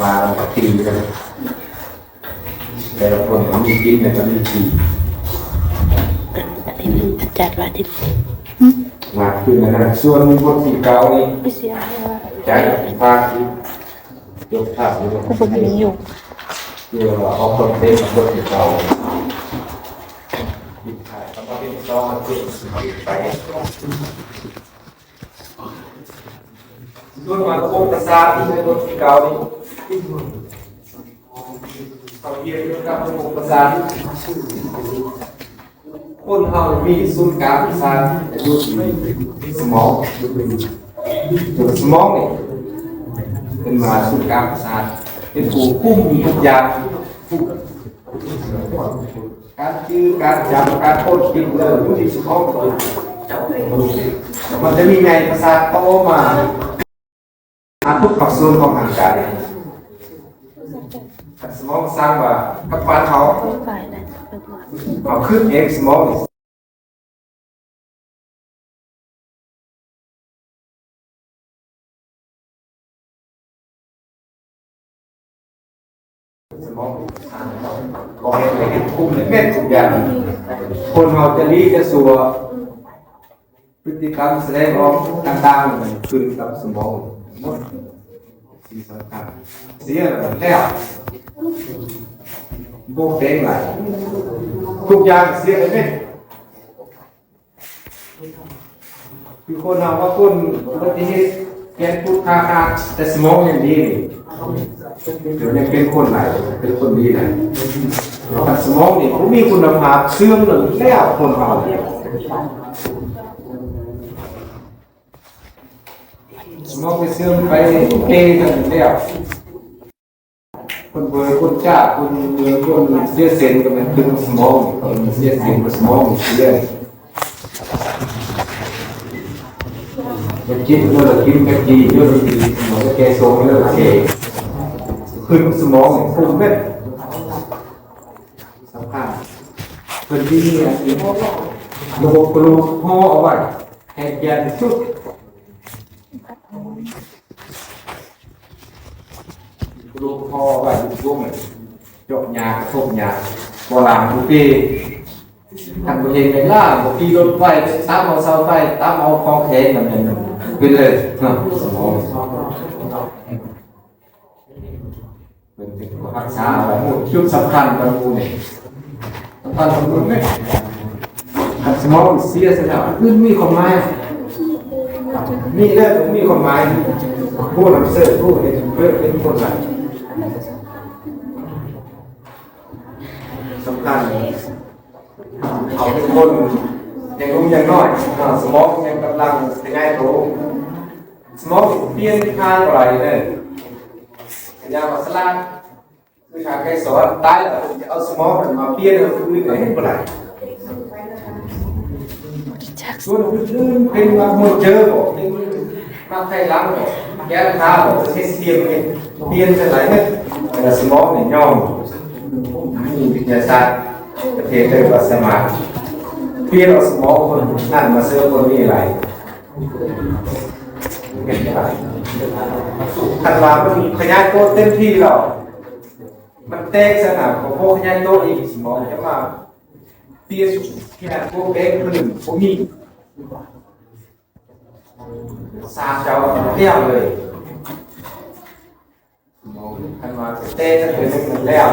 ວ່າກັນ ແຕ່ລະຄົນກໍມີກິນ ແລ້ວກໍມີຂີ່ ອັນນີ້ມັນຈັດວ່າທີ່ ມາຄືນນັ້ນ ສ່ວນບົດທີເກົ້ານີ້ ໄປເສຍໃຫ້ວ່າ ຈາກພາກທີ່ ຍົກພາບຢູ່ ກໍບໍ່ມີຢູ່ ເພື່ອວ່າອອກຄອນເທັນບົດທີເກົ້າ ມີຖ່າຍຄຳວ່າເປັນຊອງ ເປັນໄປ ສ່ວນມາລະບົບປະສາດທີ່ໃນບົດທີເກົ້ານີ້ ເຂົາຮຽນກ່ຽວກັບລະບົບປະສາດ. ຄົນເຮົາມີສູນກາງປະສາດຢູ່ທີ່ສະໝອງ. ສະໝອງນີ້ເປັນວ່າສູນກາງປະສາດ ເປັນຜູ້ຄຸມທຸກຢ່າງ. ການຈື່ ການຈຳ ການຄົ້ນຄິດເລື່ອງຢູ່ທີ່ສະໝອງ ມັນຈະມີໃຍປະສາດຕໍ່ມາຫາທຸກພາກສ່ວນຂອງຮ່າງກາຍ. ສະໝອງສັ່ງວ່າກັບບ້ານເຮົາ ເຮົາຄິດເອງ ສະໝອງ ສະໝອງ ບອກໃຫ້ເຮັດ ຄຸມເຮັດທຸກຢ່າງ. ຄົນເຮົາຈະດີຈະຊົ່ວ ພຶດຕິກຳສະແດງອອກຕ່າງໆ ມັນຂຶ້ນກັບສະໝອງໝົດ. ສິ່ງສຳຄັນ ເສຍແລ້ວ ບໍ່ແປງຫຼາຍ ທຸກຢ່າງເສຍໄປເໝິດ. ຄືຄົນເຮົາວ່າຄົນອຸບັດຕິເຫດ ແຂນພຸດຂາຂາດ ແຕ່ສະໝອງຍັງດີນີ້ ດຽວນີ້ເປັນຄົນຫຼາຍ ເປັນຄົນດີຫຼາຍ. ຄັນສະໝອງນີ້ບໍ່ມີຄຸນນະພາບ ເສື່ອມແລ້ວ ຄົນເຮົາ ສະໝອງໄປເສື່ອມໄປເກກັນແລ້ວ. ຄົນເບີ ຄົນຈ້າ ຄົນເມືອງ ຄົນເສຍເສັ້ນກໍແມ່ນເປັນສະໝອງ ຄົນເສຍເສັ້ນກໍສະໝອງເສຍ. ຢາກກິນ ເອີ ກິນກະຈີ ເອີ ກິນສະໝອງ ແກ່ຊົງ ເອີ ເສຍ ຂຶ້ນສະໝອງ ຂຶ້ນເມັດ ສຳຄັນ. ເພິ່ນມີອັນນີ້ ລະບົບກະດູກຫໍ່ເອົາໄວ້ ໃຫ້ແກ່ນທີ່ສຸດ. ລູກພໍ່ໄວ້ຢູ່ວົງ ຈົກຫຍ້າ ກະທົບຫຍ້າ ບໍ່ລ້າງບໍ່ຕີ ຄັນບໍ່ເຫັນແມ່ນລ້າງ ບໍ່ຂີ່ລົດໄຟ ຕຳເອົາເສົາໄຟ ຕຳເອົາຂອງແຂງ ນັ້ນແມ່ນເປັນເລີຍເນາະ ສະໝອງ. ເພິ່ນເປັນຜູ້ຮັກສາເອົາໄວ້ ຈຸດສຳຄັນຂອງໝູ່ນີ້ ສຳຄັນຂອງໝູ່ນີ້ ຄັນສະໝອງເສຍຊະແລ້ວ ອື່ນມີຄວາມໝາຍ ມີແລ້ວບໍ່ມີຄວາມໝາຍ ຜູ້ນຳເສີດ ຜູ້ເຮັດເພິ່ນເປັນຄົນຫຼາຍ ສຳຄັນ ເຂົາເປັນຄົນຍັງໜຸ່ມຍັງນ້ອຍ ສະໝອງຍັງກຳລັງຂະຫຍາຍໂຕ ສະໝອງປ່ຽນທາງບໍ່ໄດ້ເດີ ກະຢ່າວ່າສະຫຼາດ ຄືທາງໄກສອນ ຕາຍແລ້ວເພິ່ນຈະເອົາສະໝອງນັ້ນມາປ່ຽນໃຫ້ຄົນອື່ນກໍເຮັດບໍ່ໄດ້. ສ່ວນອື່ນໆ ເປັນມາໂຮເຈີບໍ່ ເປັນມາໄຂ່ຫຼັງບໍ່ ແກ້ວທາບໍ່ ເຮັດປ່ຽນ ປ່ຽນຈັ່ງໃດເນາະ ແຕ່ສະໝອງນີ້ຍອມ ມີວິທະຍາສາດປະເທດເດີວ່າສາມາດປ່ຽນເອົາສະໝອງຄົນນັ້ນມາເສີມຄົນນີ້ໄດ້. ຄັນວ່າມັນຂະຫຍາຍໂຕເຕັມທີ່ແລ້ວ ມັນແຕກຊະນະ ກໍບໍ່ຂະຫຍາຍໂຕອີກ ສະໝອງຈະມາປ່ຽນຂະຫຍາຍໂຕແປງພື້ນບໍ່ມີ ສາມເຈົ້າແລ້ວເລີຍ. ຄັນວ່າແຕ່ງເທື່ອໜຶ່ງແລ້ວ